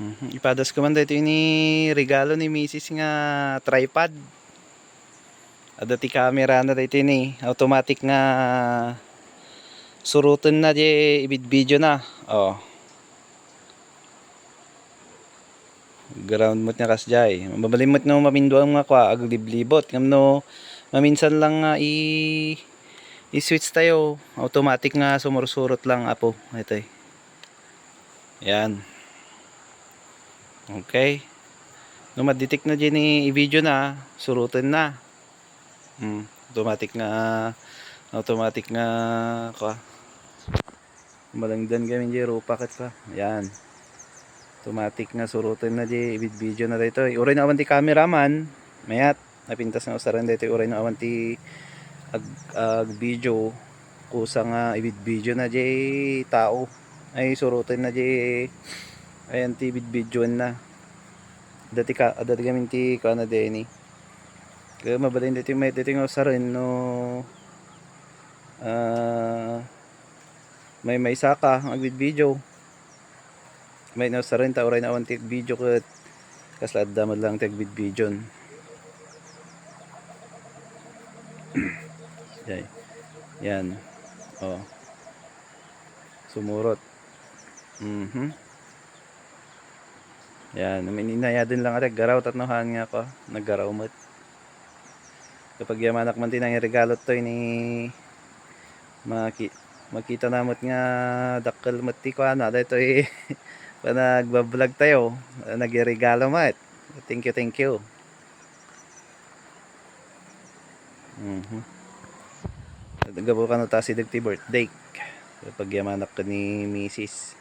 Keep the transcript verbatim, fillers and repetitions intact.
Mhm. Ipadas ko man daytoy ni regalo ni misis nga tripod. Adda ti camera na daytoy ni automatic nga suroten na di ibidbideo na. Oh. Ground met nga kasjay. Mabalin met no maminduam nga kua, agliblibot. Ngem no maminsan lang nga i-, i-switch tayo, automatic nga sumursurot lang, apo. Itoy. Yan. Okay. No ma-detect na dyan i-video na, surutan na. Hmm, automatic nga, automatic nga, kua. Malengdan kami dyan, rupa ket kua. Yan. Automatic nga surutan na dyan, ibid-video na daytoy. Uray no awan ti cameraman, mayat. Napintas nga usaren daytoy uray no awan ti ag-, ag-video, kusa nga ibid-video na jay tao. Ay, suroten na jay, ayan ti ibid-videoen na. Dati ka, dati kami ti kuana deni. Kaya mabalin daytoy, may daytoy nga usaren no, ah, may maysa ka nga agvid-video. May no, sarenta uray na awan ti video ket kasla adda met lang ti agvid-videon. Jay. Yan. Oh. Sumurot. Mhm. Yan, mininayaden lang ata, garaw tatno han nga ako, naggaraw met. Kapag yamanak man ti nangiregalo toy ni maki-, makita na met nga dakkel met ti kuana, daytoy panagbablog tayo, nagiregalo met. Thank you, thank you. Mhm. Gapu kano ta sideg ti birthday. Kapag yamanak ni misis.